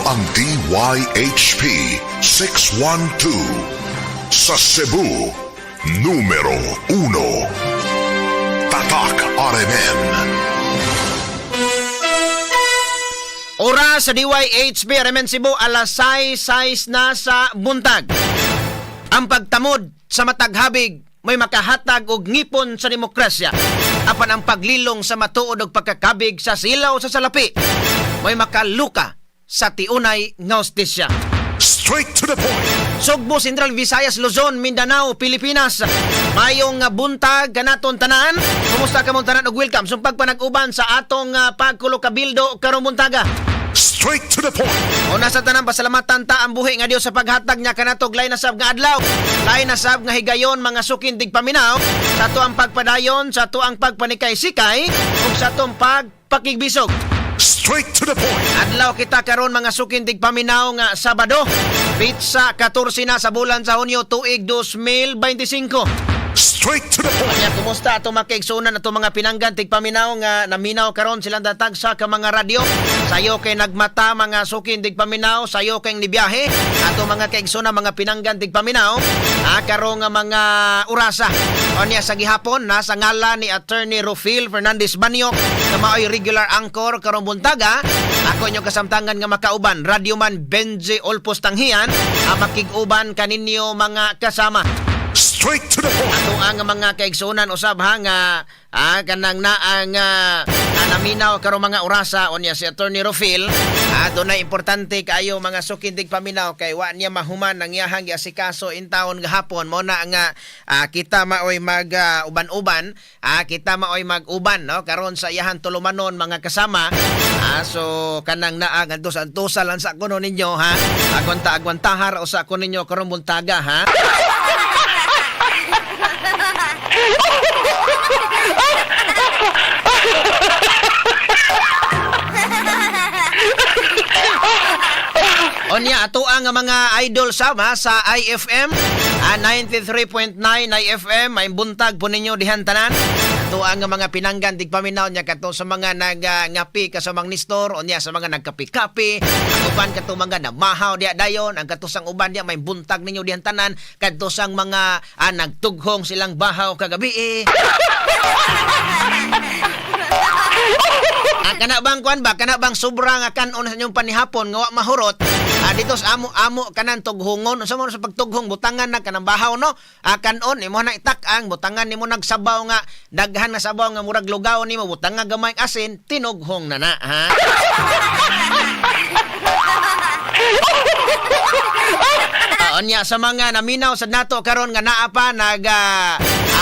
ang DYHP 612 sa Cebu, numero 1. Tatak RMN. Oras sa DYHB RMN Cebu, alas 6:06 na sa buntag. Ang pagtamod sa mataghabig may makahatag og ngipon sa demokrasya. Apan ang paglilong sa matuod og pagkakabig sa silaw sa salapi may makaluka sa tiunay nga hustisya. Straight to the point. Sugbo, Central Visayas, Luzon, Mindanao, Pilipinas. Mayong buntag kanaton tanan. Kumusta ka mong tanan og welcome sumpag panag-uban sa atong pagkulo kabildo karong buntaga. Straight to the point. Una sa tanan, pasalamatan ta ang buhi nga Dios sa paghatag niya kanatog lain na sab nga adlaw. Lain na sab nga higayon, mga sukin tigpaminaw, sa ato ang pagpadayon, sa ato ang pagpanikay-sikay ug sa atong pagpakigbisog. Straight to the point. Adlaw kita karon, mga sukin tigpaminaw, nga Sabado. Petsa 14 na sa bulan sa Hunyo, tuig 2025. Straight to the point. Kanya kumusta ato mga kaigsunan, ato mga pinanggan tigpaminaw nga naminaw karon silang datag sa ka mga radyo. Sayo kay nagmata, mga sukin tigpaminaw, sayo kay nibiyahe. Ato mga kaigsunan, mga pinanggan tigpaminaw, karong nga mga orasa. Onya sa gihapon nasa ngala ni Attorney Rufil Fernandez Banyok nga maoy regular anchor karong buntaga. Ako inyong kasamtangan nga makauban, Radyoman Benji Olpos Tanghian, ang makig-uban kaninyo, mga kasama. Straight to the point. Ato ang mga kaigsunan usab ha nga kanang naang naminaw karong mga orasa. Unya si Attorney Rufil, dunay importante kaayo, mga sukindig paminaw, kay wa niya mahuman ang iyahang giasikaso in taon gahapon. Mo na nga kita maoy mag uban-uban, kita maoy mag-uban, no, karon sa iyahan tulumanon, mga kasama. So kanang naa ngadto sa antusa lang sa kuno ninyo ha, agwanta agwantahar usa ko ninyo karong buntaga ha. Onya ato ang mga idol sa ha, sa IFM 93.9 IFM, may buntag po ninyo dihan tanan. Ato ang mga pinanggan tigpaminaw niya kato sa mga nagngapi ka sa mga Nestor, onya sa mga nagkapi-kapi, ang uban kato mga namahaw diya dayon, ang katusang uban diya, may buntag ninyo dihan tanan kadto sang mga nagtughong silang bahaw kagabi eh. Kana bang kuan ba? Kana bang sobra nga kanon sa inyong panihapon nga wa mahurot? Dito sa amo-amo kanan tughungon. Unsa mo sa pagtughong, butangan na kanang bahaw, no? Kanon imo na itak-ang, butangan nimo nagsabaw nga daghan nga sabaw nga murag lugaw nimo, butangan gamay asin, tinughong na na ha. Unya sa mga naminaw sa nato karon nga naa pa nag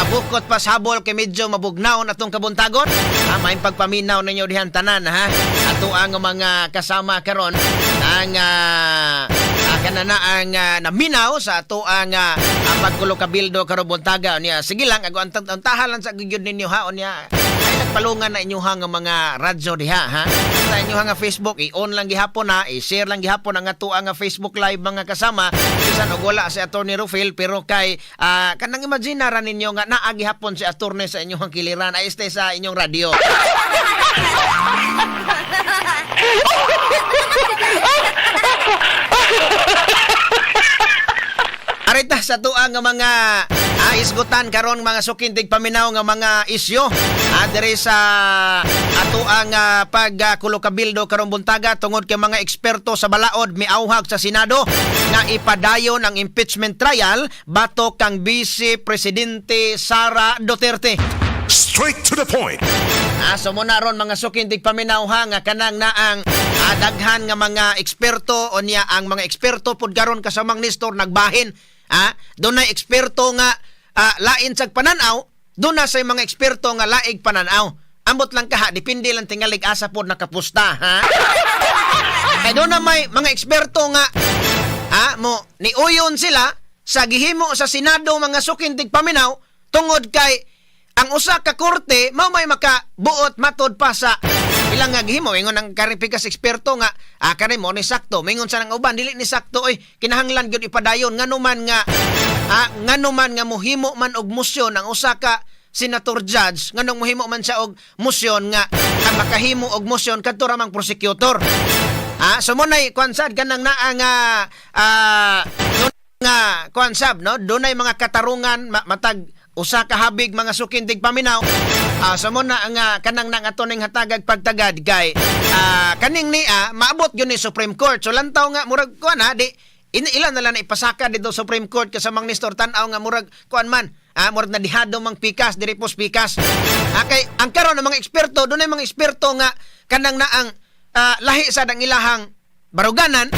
bukot pa sa habol kay medyo mabugnaw na atong kabuntagon. May pagpaminaw ninyo dihan tanan ha. Ato ang mga kasama karon ang kanana ang naminaw sa ato ang pagkulo kabildo karon buntaga. Unya sige lang, agwantahan lang sa gyud ninyo ha. Unya ay nagpalungan na inyo nga mga radyo diha ha. Sa inyo nga Facebook, i-on lang gihapon na, i-share lang gihapon ang ato ang Facebook Live, mga kasama. Bisan og wala si Attorney Rufil, pero kay kanang imagine ra ninyo nga naa gihapon si attorney sa inyong kiliran ay este sa inyong radyo. Arita sa tuang nga mga isgutan karon, mga sukintig paminaw, nga mga isyo diri sa atoang pagkulo kabildo karong buntaga, tungod kay mga eksperto sa balaod miauhag sa Senado nga ipadayon ang impeachment trial batok kang Vice Presidente Sara Duterte. Straight to the point. So muna ron, mga sukintig paminaw ha, nga kanang naang daghan nga mga eksperto. Unya ang mga eksperto pud karon, kasamang Nestor, nagbahin. Dunay eksperto nga lain sag pananaw, doon na sa mga eksperto nga laig pananaw. Ambot lang kaha, depende lang tingalig asa pod nakapusta ha. Kay doon na may mga eksperto nga mo niuyon sila sa gihimo sa Senado, mga sukintig paminaw, tungod kay ang usa ka korte mao may makabuot matod pa sa ilang nga gihimo. Ingon ang karipikas eksperto nga kani mo ni sakto, mingon sa nang uban dili ni sakto oy, kinahanglan gyud ipadayon, ngano man nga mohimo man og motion ang usa ka senator judge, nganong mohimo man siya og motion nga ang makahimo og motion kadto ra mang prosecutor? Ha, so mo nay kuan sad kanang naa nga nga kuan sab, no, dunay mga katarungan matag usa ka habig, mga suking tigpaminaw. So mo na nga kanang nang ato ning hatagag pagtagad kay kaning niya maabot gyud ni Supreme Court. So lantaw nga murag kuan ha, di ilan na lang na ipasaka dito Supreme Court, kasamang Nestor, tan-aw nga murag kuan man, murag na dihado mang pikas diri pos pikas. Kay ang karon ng mga eksperto, dunay mga eksperto nga kanang naang lahi sa ang ilahang baruganan.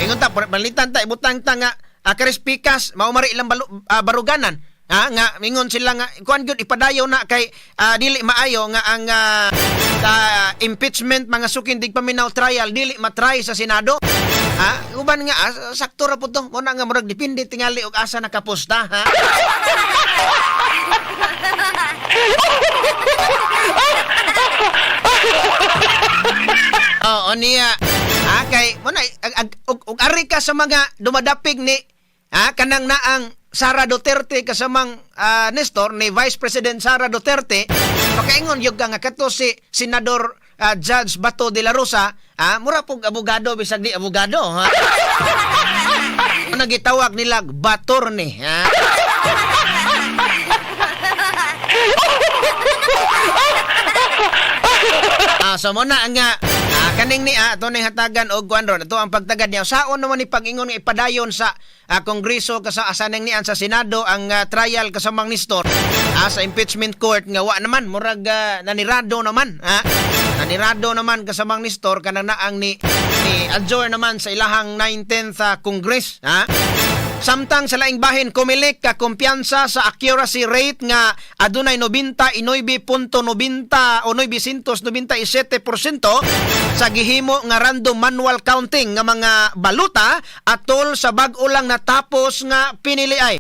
Ingon ta palitan ta, ibutang ta nga karis pikas mao mari ilang baruganan. Ha, nga mingon sila nga kuan gyud, ipadayon na kay dili maayo nga ang impeachment, mga suking tigpaminaw, trial dili matry sa Senado. Ha, uban nga sakto ra pud to. Mo na nga murag depende tingali og asa nakaposta, ha. Oo niya. Ha, kay mo na og ari ka sa mga dumadapig ni kanang naang Sara Duterte, kasamang Nestor, ni Vice President Sara Duterte, makaingon gyud ka nga kato si Senador Judge Bato de la Rosa, mura pug abogado bisag di abogado, ha. Nagitawag nila batorne, ha. So mo na nga kaning ni ato ning hatagan og kuan ron, ato ang pagtagad niya saon naman ni pag-ingon nga ipadayon sa Kongreso kasa asaneng nian sa Senado ang trial, kasamang Nestor, sa impeachment court nga wa naman murag nanirado naman, ha, nanirado naman, kasamang Nestor, kanang naang ni adjourn naman sa ilahang 19th Congress, ha. Samtang sa laing bahin, Comelec ka kumpiyansa sa accuracy rate nga adunay 99.90 o 997% sa gihimo nga random manual counting nga mga baluta atol sa bag-o lang natapos nga piniliay.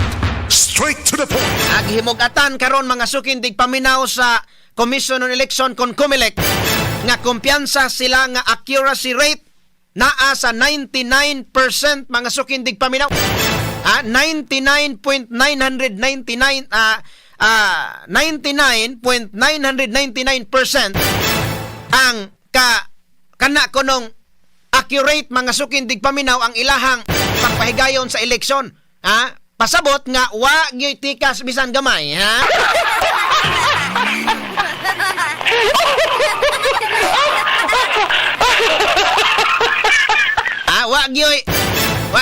Straight to the point. Aghimugatan karon, mga suking tigpaminaw, sa Commission on Election kon COMELEC nga kumpiyansa sila nga accuracy rate naa sa 99%, mga suking tigpaminaw. 99.999 99.999% ang ka kana kunong accurate, mga suking tigpaminaw, ang ilahang pagpahigayon sa eleksyon. Ha? Pasabot nga wa gyoy tikas bisan gamay, ha? Wa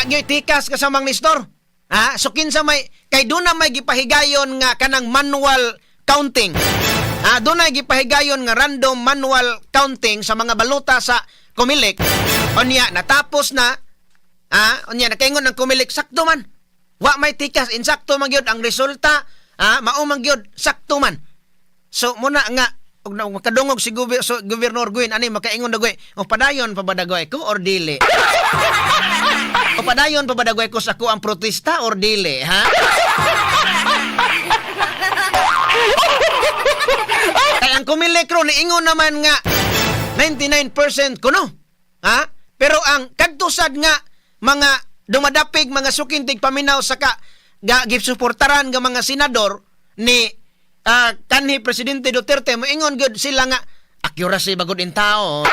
gyoy tikas, kasamang Nestor. Ha? So kinsa may kay doon na may gipahigayon nga kanang manual counting. Ha, doon na gipahigayon nga random manual counting sa mga baluta sa Comelec. Unya natapos na, unya nakaingon ang Comelec, sakto man. Wa may tikas, insakto man gyud ang resulta, mao man gyud, sakto man. So muna nga og na makadungog si so, Governor Gwen ani, makaingon dagoy, o padayon pa ba dagoy ko or dili? O padayon pa ba dagoy ko sa ako ang protesta or dili, ha? Kay ang Comelec ro niingon naman nga 99% kuno. Ha? Pero ang kadtusad nga mga dumadapig, mga suking tigpaminaw, sa ka ga gisuportaran nga mga senador ni kanhi Presidente Duterte, moingon gyud sila nga accuracy bagod in tao.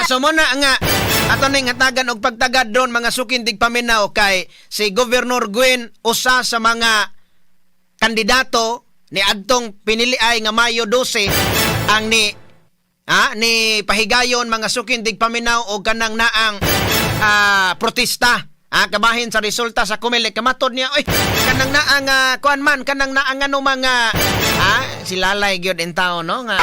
So mo na nga ato ning hatagan og pagtagad doon, mga suking tigpaminaw, kay si Governor Gwen usa sa mga kandidato ni adtong piniliay nga Mayo 12 ang ni pahigayon, mga suking tigpaminaw, og kanang naang protesta kabahin sa resulta sa Comelec. Kamatod niya oy kanang naang kuan man, kanang naang ano mga silalay gyud in taon, no, nga.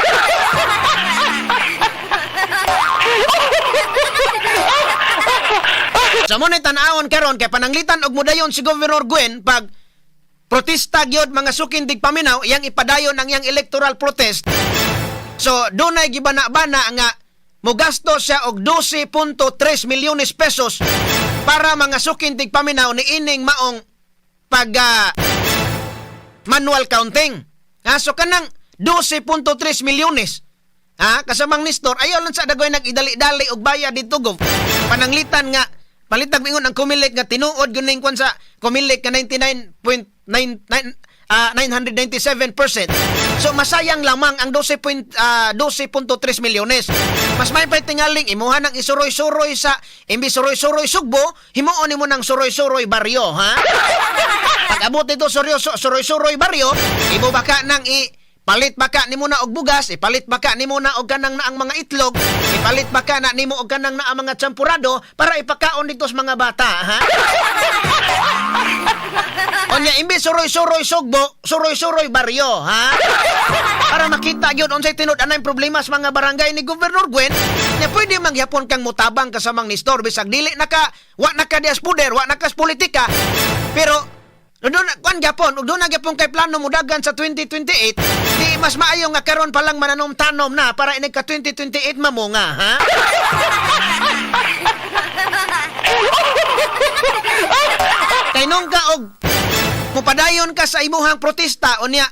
Sa mo tan-awon karon kay pananglitan og modayon si Governor Gwen pag protesta gyud, mga suking tigpaminaw, iyang ipadayon ang iyang electoral protest. So dunay gibana-bana nga mogasto siya og 12.3 milyones pesos para, mga suking tigpaminaw, ni ining maong pag manual counting. Ha, so kanang 12.3 milyones. Ha, kasamang Nestor, ayaw lang sa dagoy nag-idali-dali og bayad dito gov. Pananglitan nga palitag mingon ang Comelec nga tinuod gyud ning kwan sa Comelec nga 99.99 997%. So masayang lamang ang 12.3 milyones. Mas may pa tingaling imuha ng isuroy-suroy sa imbis suroy-suroy Sugbo, himuon nimo ng suroy-suroy baryo, ha? Pag abot dito suroy-suroy baryo, imo baka nang i palit baka nimo na og bugas, ipalit baka nimo na og kanang na ang mga itlog, ipalit baka na nimo og kanang na ang mga champurado para ipakaon dito sa mga bata, ha? Onya imbis suroy-suroy Sugbo, suroy-suroy baryo, ha? Para makita gyud unsay tinud anay problema sa mga barangay ni Governor Gwen, nya pwede mangyapon kang mutabang kasamang ni Store bisag dili naka wa naka dias puder, wa naka sa politika. Pero doon kwan gyapon, ug doon na gyapon kay plano mudagan sa 2028, di mas maayo nga karon pa lang mananom-tanom na para inig ka 2028 mamunga, ha? Kay nung ka og mupadayon ka sa imuhang protesta unya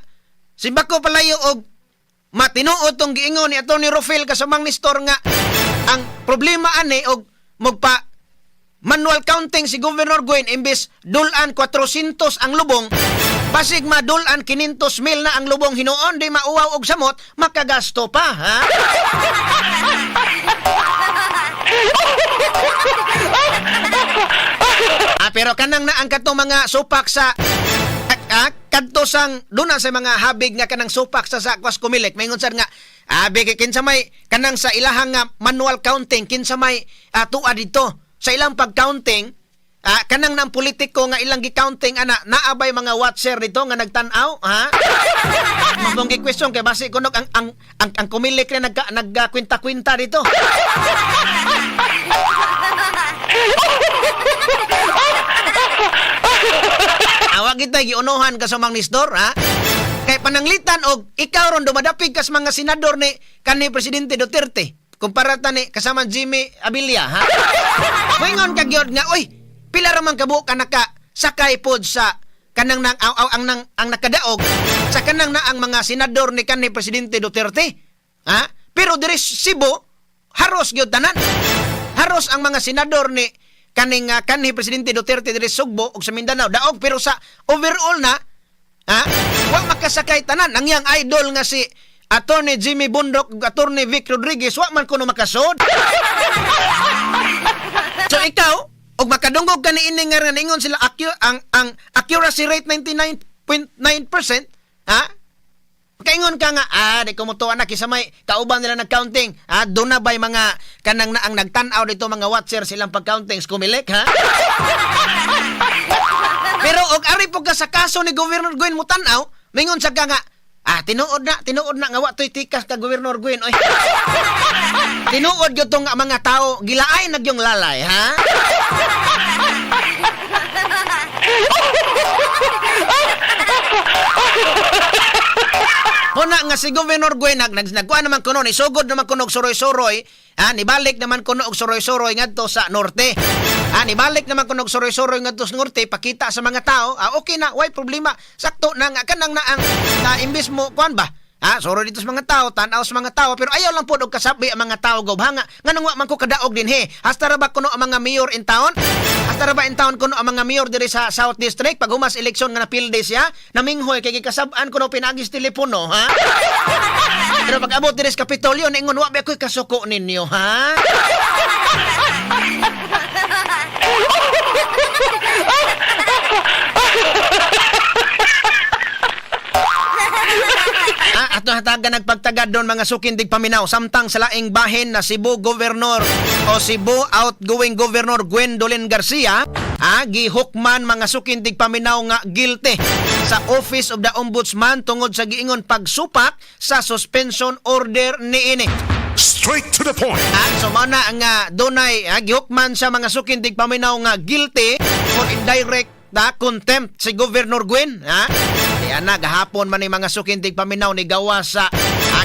simbako palayo og matinuod tong giingon ni Atty. Rofel kasamang ni Store nga ang problema ani og magpa manual counting si Governor Gwen imbes dulan 400 ang lubong, basig madulan 500 mil na ang lubong hinuon, di mauwaw og samot, makagasto pa, ha? Pero kanang na ang katong mga supak sa kadto sang duna sa mga habig nga kanang supak sa Sakwas Kumilik, maingon sad nga abi kay kinsa may kanang sa ilahang nga manual counting, kinsa may tuwa dito sa ilang pag-counting, kanang nang politiko nga ilang gi-counting ana, naabay mga watcher dito nga nagtan-aw, ha? Mabong gi-question kay basi kunog ang Kumilik na nagkwenta-kwenta dito. Awag kita giunohan ka sa mga nisdor, ha? Kay pananglitan og ikaw ron dumadapig kas mga senador ni kanhi Presidente Duterte kumpara ta ni kasama Jimmy Abilla, ha? Moingon ka gyud nga, oy, pila ra man kabuok ka naka sakay pod sa kanang nang aw, aw, ang nang ang nakadaog sa kanang na ang mga senador ni kanhi Presidente Duterte, ha? Pero diri Cebu haros gyud tanan. Haros ang mga senador ni kaning kanhi Presidente Duterte diri Sugbo ug sa Mindanao daog, pero sa overall na, ha, wa makasakay tanan. Ang iyang idol nga si Attorney Jimmy Bundok ug Attorney Vic Rodriguez wa man kuno makasod. So ikaw og makadungog ka niini nga ningon sila ang accuracy rate 99.9%, ha? Kaingon ka nga, di ko mutuwa na kisa may kauban nila nag-counting. Ha, doon na ba'y mga kanang na ang nagtan-aw dito mga watcher silang pag-counting sa Kumilik, ha? Pero og ari po ka sa kaso ni Governor Gwen mutan-aw, mingon sa ka nga, tinuod na nga wa to'y tikas ka Governor Gwen, oy. Tinuod gyud tong mga tao, gilaay nagyong lalay, ha? Muna nga si Governor Gwen nagkuha naman kuno, nisugod naman kuno og suroy-suroy, ha, nibalik naman kuno og suroy-suroy ngadto sa norte. Ha, nibalik naman kuno og suroy-suroy ngadto sa norte, pakita sa mga tao, okay na, way problema. Sakto na nga kanang na ang na imbis mo kuan ba? Ha, suroy dito sa mga tao, tan-aw sa mga tao, pero ayaw lang pod og kasabi ang mga tao gobhanga. Nganong wa man ko kadaog dinhi? Hasta ra ba kuno ang mga mayor in town? Hasta ra ba in town kuno ang mga mayor diri sa South District pag humas eleksyon nga napilde siya, naminghoy kay gikasab-an kuno pinaagis telepono, ha? Pero pag abot diri sa Kapitolyo, ningon wa ba ko'y kasuko ninyo, ha? Ato hatagan nagpagtagad doon mga sukindig paminaw samtang sa laing bahin na Cebu Governor o Cebu outgoing Governor Gwendolyn Garcia, gihukman mga sukindig paminaw nga guilty sa Office of the Ombudsman tungod sa giingon pagsupak sa suspension order niini. Straight to the point. So mao na nga dunay gihukman sa mga sukindig paminaw nga guilty for indirect contempt si Governor Gwen, ha? Kaya na gahapon man ni mga sukindig paminaw ni gawa sa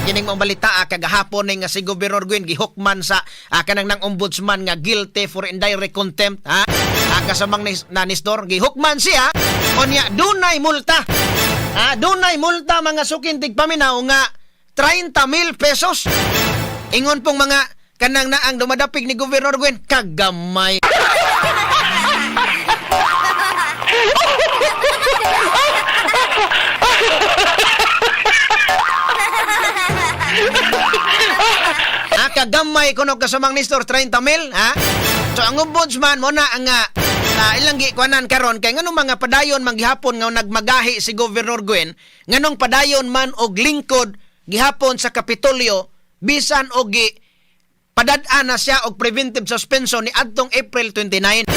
kining mong balita, kagahapon ni nga si Governor Gwen gihukman sa kanang nang ombudsman nga guilty for indirect contempt, ha? Kasamang na Nestor gihukman siya unya dunay multa. Dunay multa mga sukindig paminaw nga 30,000 pesos. Ingon pong mga kanang naang dumadapig ni Governor Gwen kagamay. Gamay kuno, kasamang Nestor, 30 mil, ha? So ang ombudsman mo na ang ilang gikuanan karon kay nganong mga padayon man gihapon nga nagmagahi si Governor Gwen, nganong padayon man og lingkod gihapon sa Kapitolyo bisan og gi padad-an na siya og preventive suspension ni adtong April 29.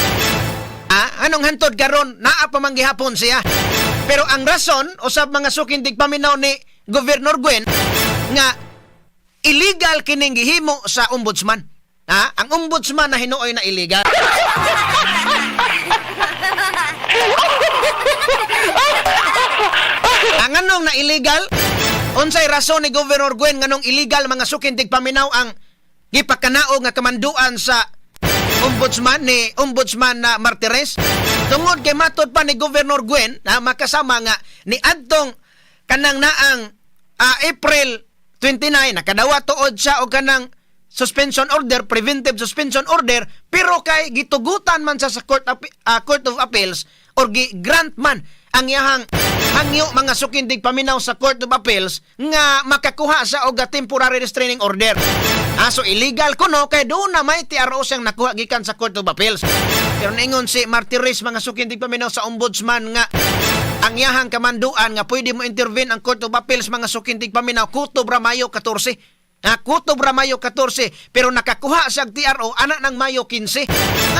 Ah, anong hantod karon naa pa man gihapon siya? Pero ang rason usab, mga suking tigpaminaw, ni Governor Gwen nga illegal kining gihimo sa ombudsman. Ha? Ang ombudsman na hinuoy na illegal. Ang anong na illegal? Unsay rason ni Governor Gwen nganong illegal, mga suking tigpaminaw, ang gipakanaog nga kamanduan sa ombudsman ni Ombudsman na Martires? Tungod kay matod pa ni Governor Gwen na makasama nga ni adtong kanang naang April 29, nakadawa tuod siya og kanang suspension order, preventive suspension order, pero kay gitugutan man siya sa Court of Appeals or gi grant man ang iyahang hangyo, mga suking tigpaminaw, sa Court of Appeals nga makakuha sa og temporary restraining order. Ah, so illegal kuno kay doon na may TRO siyang nakuha gikan sa Court of Appeals. Pero ningon si Martires, mga suking tigpaminaw, sa ombudsman nga ang iyahang kamanduan nga pwede mo intervene ang Court of Appeals, mga suking tigpaminaw, kutob ra Mayo 14. Ha, kutob ra Mayo 14, pero nakakuha siya og TRO ana ng Mayo 15.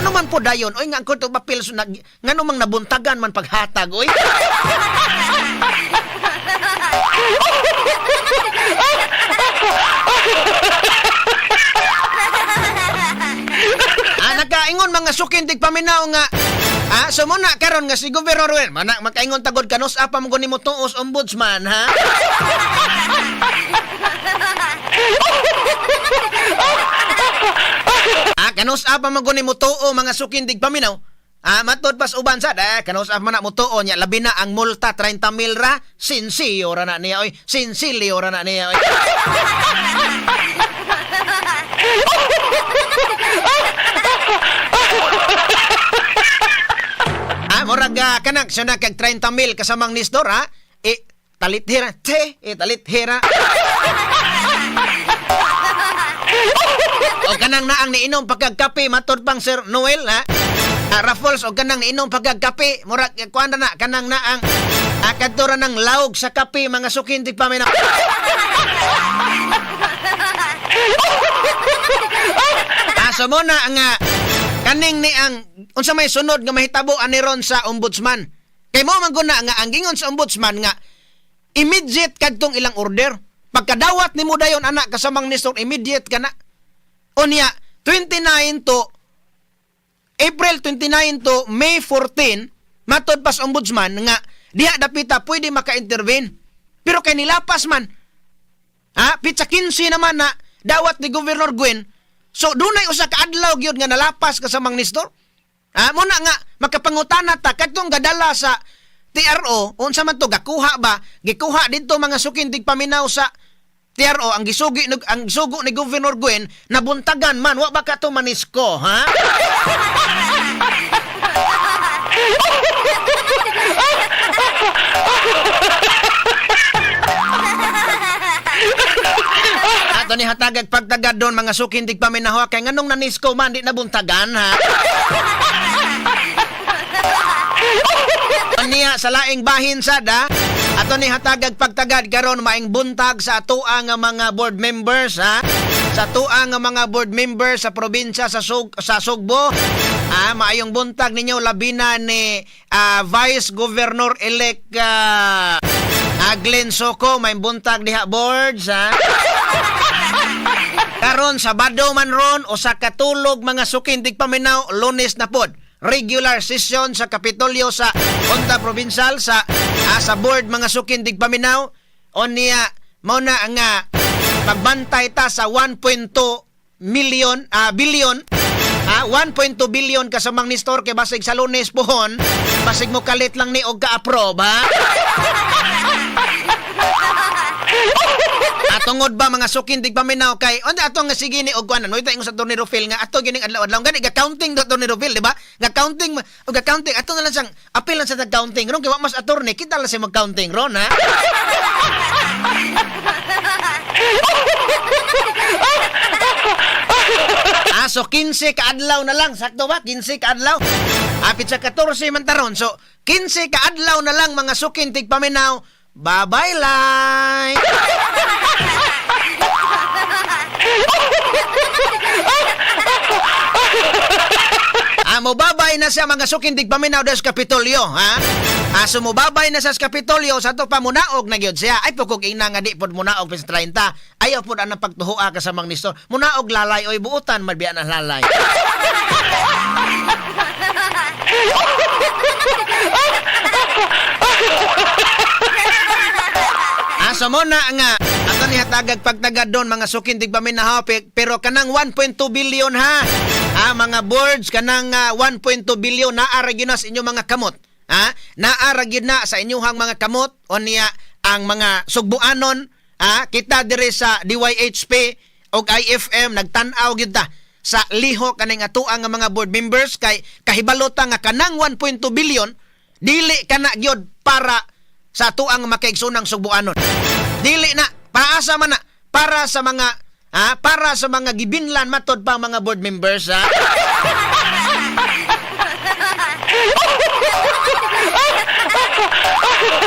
Ano man po dayon oy nga ang Court of Appeals nag ngano mang nabuntagan man paghatag oy? Ah, nakaingon, mga suking tigpaminaw, nga so muna karon nga si Governor Ruel mana makaingon tagod kanus apa mo guni mo tuos ombudsman, ha? Ah, kanus apa mo guni mo tuo, mga suking tigpaminaw? Ah, matod pas uban sad eh, kanus apa man na mo tuo niya, labi na ang multa 30 mil ra, sinsiyo ra na niya oy, sinsilyo ra na niya oy. Ah, murag kanak siya na kag 30 mil, kasamang Nestor, ha? Eh, talithira, te, eh, talithira. O kanang naang niinom pagkagkape, matod pang Sir Noel, ha? Ah, Raffles, o kanang niinom pagkagkape, murag, kuan na, kanang naang, kadto ra ng lawg sa kape, mga suking tigpaminaw. Ah, so mo na ang kaning ni ang unsa may sunod nga mahitabo ani ron sa ombudsman. Kay mo man guna nga ang gingon sa ombudsman nga immediate kadtong ilang order. Pagkadawat nimo dayon anak, kasamang Nestor, immediate kana. Unya 29 to April 29 to May 14, matod pas ombudsman nga diha dapita pwede maka-intervene. Pero kay nilapas man. Ha? Pitsa 15 naman na dawat ni Governor Gwen. So dunay usa ka adlaw gyud nga nalapas, kasamang Nestor. Ha, muna nga makapangutana ta kadtong gadala sa TRO, unsa man to gakuha ba? Gikuha didto, mga suking tigpaminaw, sa TRO ang gisugi ang gisugo ni Governor Gwen, nabuntagan man, wa ba kato manisko, ha? Ato ni hatagag pagtagad doon, mga suking tigpaminaw, kay nganong nanisko man di nabuntagan, ha? Niya sa laing bahin sad, ha. Ato ni hatagag pagtagad karon, maing buntag sa atoa nga mga board members, ha. Sa atoa nga mga board members sa probinsya sa Sugbo. Ah, maayong buntag ninyo, labina ni Vice Governor elect Glenn Soco, maayong buntag diha, boards, ha. Karon Sabado man ron, usa ka tulog, mga suking tigpaminaw, Lunes na pod. Regular session sa Kapitolyo sa Junta Provincial sa board, mga suking tigpaminaw. Unya mao na nga pagbantay ta sa 1.2 million billion, 1.2 billion, kasamang Nestor, kay basig sa Lunes pohon basig mo kalit lang ni og ka-approve, ha. Atungod ba, mga suking tigpaminaw, kay unta ato nga sige ni og kuan ano ingon sa Tony Rufil nga ato gining adlaw-adlaw gani ga counting do Tony Rufil, di ba? Ga counting og ga counting ato na lang siyang apil lang sa counting ron kay wa mas attorney, kita lang siya mag counting ron, ha. So 15 kaadlaw na lang, sakto ba? 15 kaadlaw. Apit sa 14 man taron. So 15 kaadlaw na lang, mga sukin tigpaminaw. Bye-bye lai. Mobabay na siya, mga sukin tigpaminaw, des Kapitolyo, ha? So mobabay na sa Kapitolyo sa to pa munaog na gyud siya. Ay pukog ina nga di pod munaog pis 30. Ayaw pod anang pagtuhoa ka sa mang Nestor. Munaog lalay oy, buutan man biya na lalay. So mo na nga ato ni hatagag pagtagad doon, mga sukin tigpaminaw, pero kanang 1.2 billion ha. Mga boards, kanang 1.2 billion naa ra gyud na sa inyong mga kamot. Ha? Naa ra gyud na sa inyong mga kamot o niya ang mga sugbuanon, ha? Kita diri sa DYHP og IFM nagtan-aw gyud ta sa lihok kaning atoa nga mga board members kay kahibalo ta nga kanang 1.2 billion dili kana gyud para sa atoang makaigsoonang sugbuanon. Dili na paasa man na para sa mga ha, para sa mga gibinlan matod pa mga board members, ha.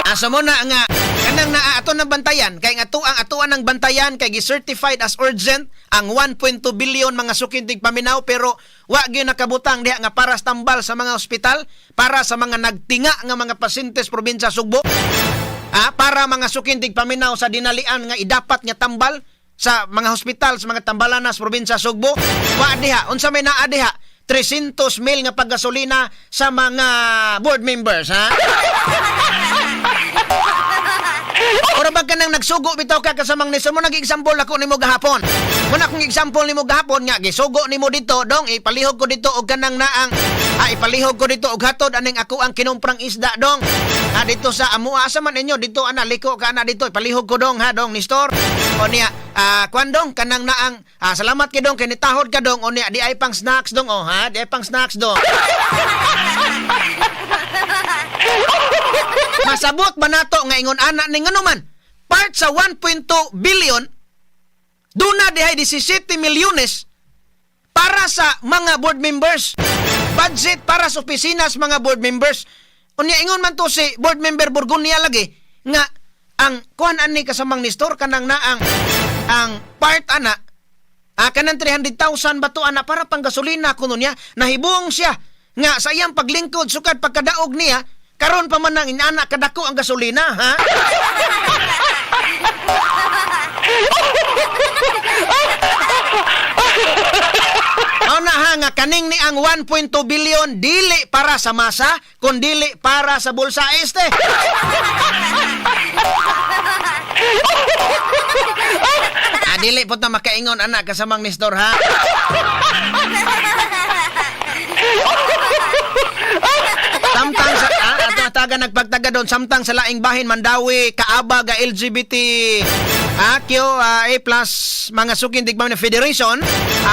Asa mo na nga kanang naa ato ng bantayan kay nga atuang atuan ng bantayan kay gi-certified as urgent ang 1.2 billion, mga sukintig paminaw, pero wa gyud nakabutang diha nga para sa tambal sa mga ospital, para sa mga nagtinga nga mga pasyente sa probinsya Sugbo. Para mga sukintig paminaw sa dinalian nga idapat nga tambal sa mga hospital sa mga tambalan sa probinsya Sugbo, wa diha. Unsa may naa diha? 300 mil nga paggasolina sa mga board members, ha. Ora ba ka nang nagsugo bitaw ka kasamang ni mo nag-example ako nimo gahapon. Muna kung example nimo gahapon nga gisugo nimo dito, "Dong, ipalihog ko dito og kanang naang ipalihog ko dito og hatod aning ako ang kinumprang isda, dong. Dito sa amua, asa man inyo dito ana, liko ka ana dito, ipalihog ko dong ha, dong Nestor." O niya, kuan dong, kanang naang salamat kay dong kay nitahod ka dong, o niya di ay pang snacks dong, oh ha, di ay pang snacks dong. Masabot ba nato nga ingon ana ni nganuman part sa 1.2 billion duna dihay 17 milyones para sa mga board members? Budget para sa opisina sa mga board members. Unya ingon man to si board member Burgonia lagi nga ang kuan ani kasamang Nestor kanang naang ang part ana kanang 300,000 ba to ana para pang gasolina kuno niya. Nahibong siya nga sa iyang paglingkod sukad pagkadaog niya karon pa man nang inana kadako ang gasolina, ha. Mao na ha nga kaning ni ang 1.2 billion dili para sa masa kun dili para sa bulsa este. Dili po ta makaingon ana kasamang Nestor ha. Samtang sa ato taga nagpagtaga doon, samtang sa laing bahin, Mandawi kaaba ga LGBT Q A plus mga sukin digmam na Federation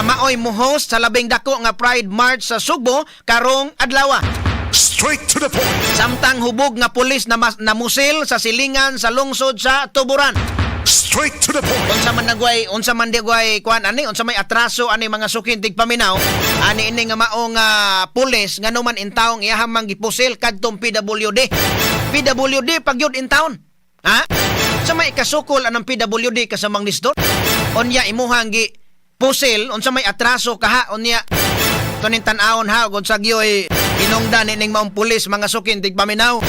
maoy mo host sa labing dako nga Pride March sa Sugbo karong adlaw. Straight to the point. Samtang hubog nga pulis na namusil sa silingan sa lungsod sa Tuburan. Straight to the point. Unsa man nagway, unsa man digway kuan ani, unsa may atraso ani mga sukin tigpaminaw ani ini nga maong pulis, ngano man intawong iyahang mang gipusil kadtong PWD. PWD pag yun in town. Ha? Sa may kasukol anang PWD kasamang nisdor? Unya imuhang gi pusil, unsa may atraso kaha unya tuning tan-awon ha ug unsa gyoy hinungdan ining maong pulis, mga sukin tigpaminaw.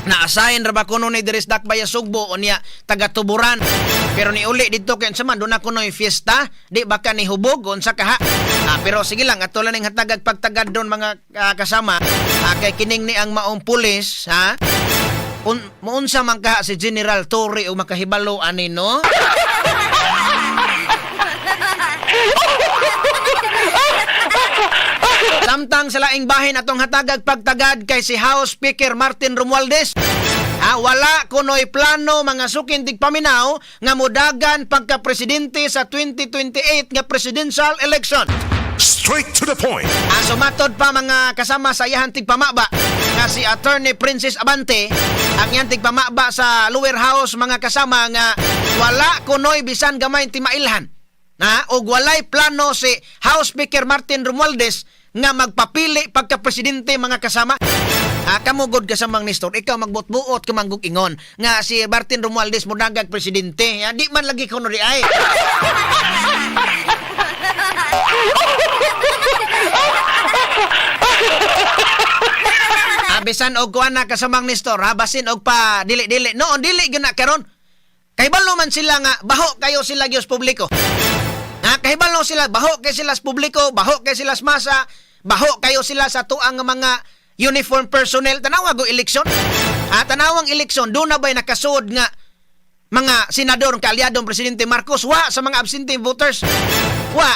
Na-assign ra ba kuno ni diri sa Dakbaya Sugbo unya taga Tuburan. Pero ni uli dito kay unsa man doon na kunoy fiesta, di ba ka ni hubog unsa kaha. Pero sige lang, ato lang ning hatagag pagtagad doon mga kasama kay kining ni ang maong pulis ha. Muunsa man kaha si General Torre o makahibalo ani, no? Samtang sa laing bahin, atong hatagag pagtagad kay si House Speaker Martin Romualdez. Wala kunoy plano, mga sukin tigpaminaw, nga mudagan pagka-presidente sa 2028 nga presidential election. Straight to the point. Sumatod pa mga kasama sa iyahan tigpamaba nga si Attorney Princess Abante, ang iyang tigpamaba sa lower house, mga kasama, nga wala kunoy bisan gamay timailhan. Na og walay plano si House Speaker Martin Romualdez nga magpapili pagka presidente, mga kasama. Ah, kamo gud, kasamang Nestor, ikaw magbot-buot ka manggug ingon nga si Martin Romualdez modagag presidente. Ah, di man lagi kuno di ay. Ah, bisan og kuan na, kasamang Nestor, ha, basin og pa dili-dili. No, dili gyud na karon. Kay balo man sila nga baho kayo sila gyud sa publiko. Ha, kahibalo sila, baho kay sila sa publiko, baho kay sila sa masa, baho kayo sila sa tuang nga mga uniform personnel. Tanawa go eleksyon. Ha, tanawang eleksyon, doon na ba'y nakasuod nga mga senador kaalyadong Presidente Marcos? Wa sa mga absentee voters. Wa.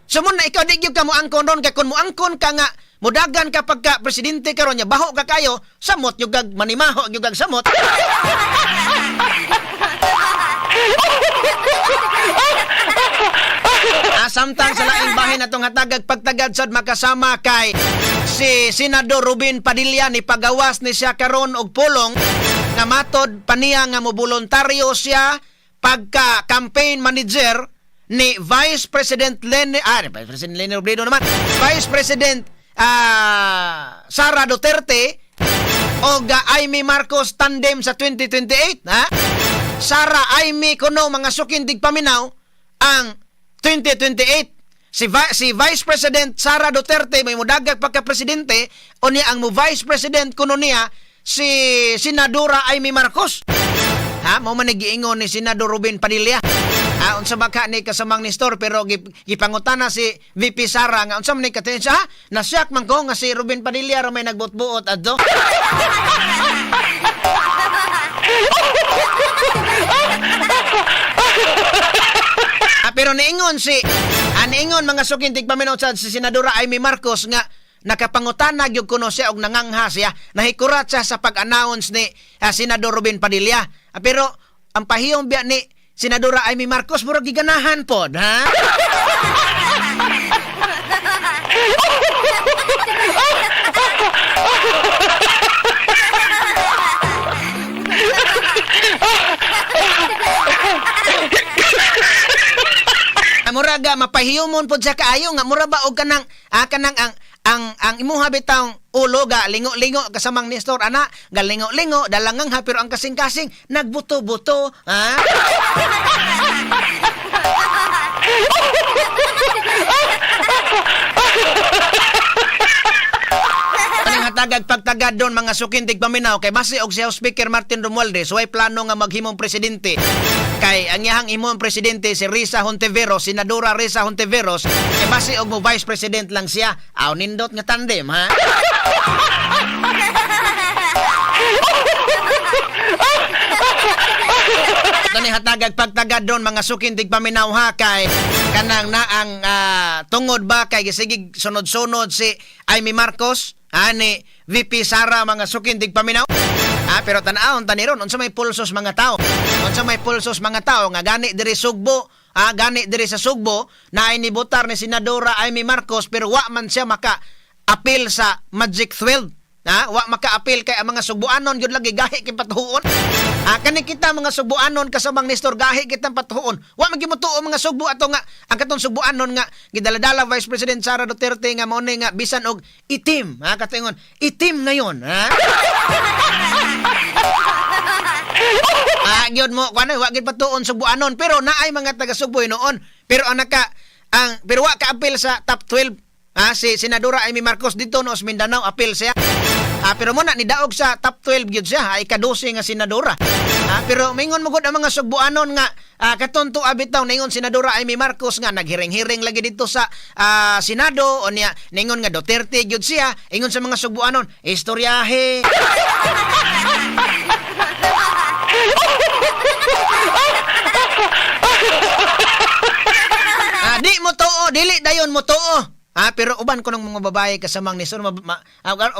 So mo na ikaw di gyud ka moangkon ron kay kun moangkon ka nga mudagan ka pagka presidente karon nya baho ka kayo, samot gyud kag manimaho gyud kag samot. Ah, samtang sa laing bahin atong hatagag pagtagad sad makasama kay si Senador Ruben Padilla ni pagawas ni siya karon og pulong nga matod pa niya nga moboluntaryo siya pagka campaign manager ni Vice President Leni, ah, Vice President Leni Robredo naman, Vice President Sara Duterte o Imee Marcos tandem sa 2028, ha. Sara Imee kuno, mga suking tigpaminaw, ang 2028 si Vice President Sara Duterte may mudagag pagka presidente o niya ang mo Vice President kuno niya si Senadora Imee Marcos, ha. Mo man ni giingon ni Senador Ruben Padilla, ha. Unsa ba ka ni, kasamang Nestor? Pero gipangutana si VP Sara nga unsa man ni katin siya, ha? Nasyak man ko nga si Ruben Padilla ra may nagbuot-buot adto. Ah, pero niingon, mga suking tigpaminaw, sa si Senadora Imee Marcos nga nakapangutana gyud kuno siya og nangangha siya, nahikurat siya sa pag-announce ni Senador Ruben Padilla. Ah, pero ang pahiyong biya ni Senadora Imee Marcos murag giganahan pod, ha. Ah, murag mapahiyomon pod siya kaayo nga mura ba og kanang kanang ang imuha bitawng ulo ga lingo-lingo, kasamang Nestor, ana ga lingo-lingo dalangang ha, pero ang kasing-kasing nagbuto-buto, ha. Kaning hatagag pagtagad doon, mga suking tigpaminaw, kay base og si House Speaker Martin Romualdez way plano nga maghimong presidente, kay ang iyahang imong presidente si Risa Hontiveros, Senadora Risa Hontiveros, kay base og mo vice president lang siya. Aw, nindot nga tandem, ha. Kani hatagag pagtagad doon, mga suking tigpaminaw, ha, kay kanang naang tungod ba kay gisigig sunod-sunod si Imee Marcos ani VP Sara, mga suking tigpaminaw. Ah, pero tan-awon ta ni ron unsa may pulsos mga tao. Unsa may pulsos mga tao nga gani diri Sugbo, gani diri sa Sugbo na nibotar ni Senadora Imee Marcos pero wa man siya maka apil sa Magic 12. Ha? Wa maka-apil kay ang mga Sugbuanon gyud lagi gahi kay patuon. Ah, kani kita mga Sugbuanon, kasamang Nestor, gahi kitang patuon. Wa man gyud motuo mga Sugbo ato nga ang katong Sugbuanon nga gidaladala Vice President Sara Duterte nga mao ni nga bisan og itim, ha, katingon itim ngayon, ha. Ah, gyud mo kuan wa gyud patuon Sugbuanon pero naay mga taga Sugbo noon. Pero ang naka ang pero wa ka-apil sa top 12. Ah, si Senadora Imee Marcos dito no sa Mindanao apil siya. Ah, pero mo na nidaog sa top 12 gyud siya, ay ka-12 nga senadora. Ah, pero mingon mo gud ang mga Sugbuanon nga katon to bitaw ningon Senadora Imee Marcos nga naghiring-hiring lagi dito sa Senado o niya ningon nga Duterte gyud siya, ingon sa mga Sugbuanon, istoryahe. Ah, di mo tuo, dili dayon mo tuo. Ah, pero uban ko ng mga babae, kasamang ni ma, ma,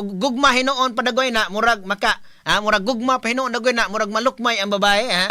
gugma hinuon padagoy na murag maka, murag gugma pa hinuon dagoy na murag malukmay ang babae, ha.